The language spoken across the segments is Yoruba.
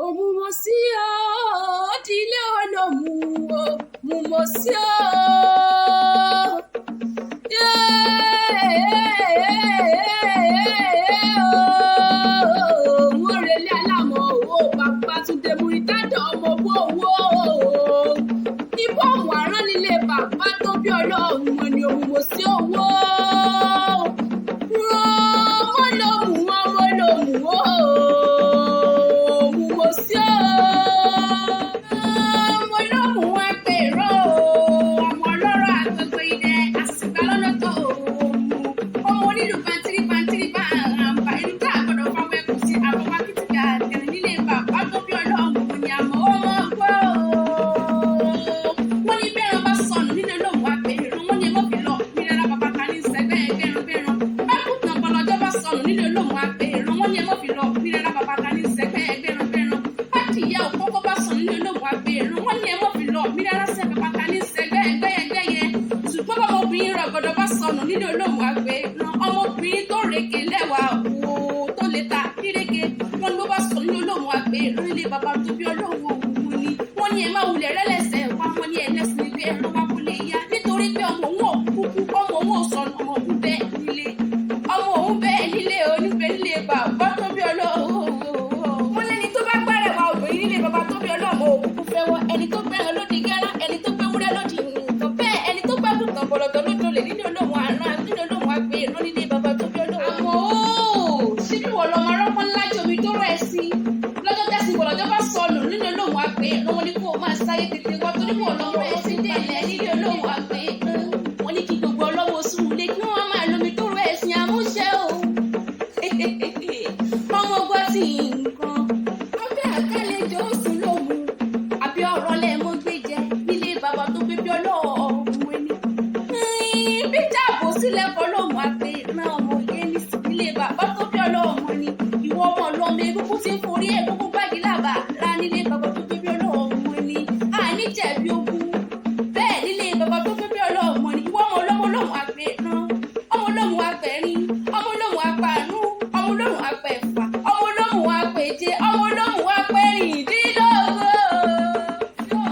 Òmùmọ̀ sí o, òdìlé olómù o, mùmọ̀ sí o. Wọ́n relé alámọ̀ owó Babátúndé Múrítádọ̀ ọmọ owó owó. Ní bọ́ọ̀mù àrán nílé bàbá tó bí ọlọ́run ni òmùmọ̀ sí owó. Wọ́n lòmù wọ́n lòmù ó òmùmọ̀ sí o. Mo lóhùn wọn pè ró ọmọ ọlọ́rọ̀ àgbègbè ilẹ̀ àsìgbà lọ́nà tó mú. Ọmọ onílù bàǹtírí bàǹtírí bá àǹbà ìlú tá a gbọ́dọ̀ fáwọn ẹkùn sí àbọ̀wá kìtìkà àtẹ̀rìn nílé bàbá tó bí ọlọ́run ni àmọ́ ó mọ̀ gbọ́. Wọ́n ní bẹ́ẹ̀rẹ̀ bá sọnù nílé lóhùn àpèrè wọ́n ní ẹmọ́ fi lọ nílẹ̀ rà bàbá ta ní sẹ́gbẹ́ ẹgbẹ́rún bẹ́ẹ̀rún. Bákùtàn bọ̀lọ́jọ́ bá sọnù nílé lóhùn àpèrè wọ́n ní ẹmọ́ fi lọ nílẹ̀ rà bàbá ta ní sẹ́gbẹ́ ẹgbẹ́rún bẹ́ẹ̀rún. Bádìyẹ òkókó bá sọnù nílé lóhùn àpèrè wọ́n ní ẹmọ́ fi lọ nílẹ̀ rà sẹ́ bàbá ta ní sẹ́gbẹ́ ẹgbẹ́yẹgbẹ́yẹ. Ṣùgbọ́n bọ́mọbìnrin rọ̀gọ̀dọ̀ bá sọnù nílé olóhùn àgbẹ̀ ọmọbìnrin tó rèké lẹ́wà wò tó lè ta kírèké wọn ló bá sọ nílé olóhùn àgbẹ̀ nílé bàbá tó bí ọlọ́hùn òwú ni wọ́n ní ẹ má wulẹ̀ rẹ́lẹ̀sẹ̀ wá wọ́n ní ẹlẹ́sìn ilé ẹ̀rọ wa kò lè yá nítorí pé ọmọ òun ò kúkú ọmọ òun ò sọnù ọmọ òun bẹ́ẹ̀ nílé ọmọ òun bẹ́ẹ̀ nílé oníbẹ̀ nílé bàbá tó bí ọlọ́hùn. Wọ́n lẹ́ni tó bá gbárẹ̀ wa obìnrin nílé bàbá tó bí ọlọ́mọ òkúkú fẹ́ wọ́n ẹni tó gbẹ́ran ló di gẹ́rán ẹni tó gbẹ́wúrẹ́ ló di nǹkan bẹ́ẹ̀ ẹni tó gbàgùntàn bọ̀lọ̀tọ̀ ló dolè nílé olóhùn àrán nílé olóhùn àgbẹ̀ ìrán nílé bàbá tó bí ọlọ́hùn. Àmọ́ ó síbí wọ̀ lọ́mọ arọ́pọ́n ńlá jomi tó rọ̀ ẹ́ sí lọ́jọ́ tẹ̀sí bọ̀lọ̀jọ́ bá sọnù nílé olóhùn àgbẹ̀ ìrán wọn ni kó o máa sáyé tètè wá torí wọ̀ lọ́mọ ẹ̀ sí délẹ̀ nílé olóhùn àgbẹ̀ ìrán wọn ní kí gbogbo ọlọ́wọ́ sùn lé kí wọ́n máa lomi tó rọ̀ ẹ̀sìn àmúṣe o ọmọ gbọ́ tí nǹkan ọbẹ̀ àkàlejò ó sùn lóhùn àbí ọ̀rọ̀ lẹ̀ mọ́ gbé jẹ nílé bàbá tó gbé bí ọlọ́ọ̀hún ẹni. Bí jáàbò sílẹ̀ kọ́ lóhùn àgbẹ̀ ràn ọmọ yẹn ní nílé bàbá tó bí ọlọ́ọ̀hún ni ìwọ ọmọ ọlọ́mọ egungun tí ń forí egungun gbági lábà ra nílé bàbá tó gbé bí ọlọ́ọ̀hún ni àní jẹ̀bi ogun bẹ́ẹ̀ nílé bàbá tó gbé bí ọlọ́ọ̀hún ni ìwọ ọmọ ọlọ́mọ lóhùn àgbẹ̀ ràn ọmọ olóhùn apẹ̀rin ọmọ olóhùn apàánú ọmọ olóhùn apẹ̀fà ọmọ olóhùn apèje ọmọ olóhùn apẹ̀rìndínlógún.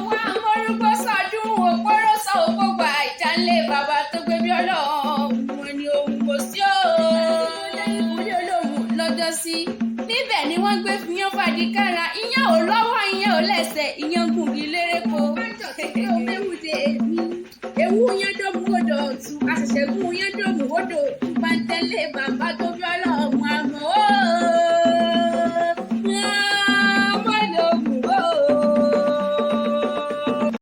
Wọ́n amórúkọ sọdún òpóró sọ òpógbà ìjànlé bàbá tó gbé bí ọlọ́run ni òun kò sí o. Ìkúlé olóhùn lọ́jọ́ sí. Níbẹ̀ ni wọ́n gbé fiyán fàdíkára iyán ò lọ́wọ́ iyán ò lẹ́sẹ̀ iyán gùn lérèkó. Ewu yẹn dòmú odò ọ̀tún, àṣẹ̀ṣẹ̀ gún yẹn dòmú odò òtún bá ń tẹ́lẹ̀ bàbá tó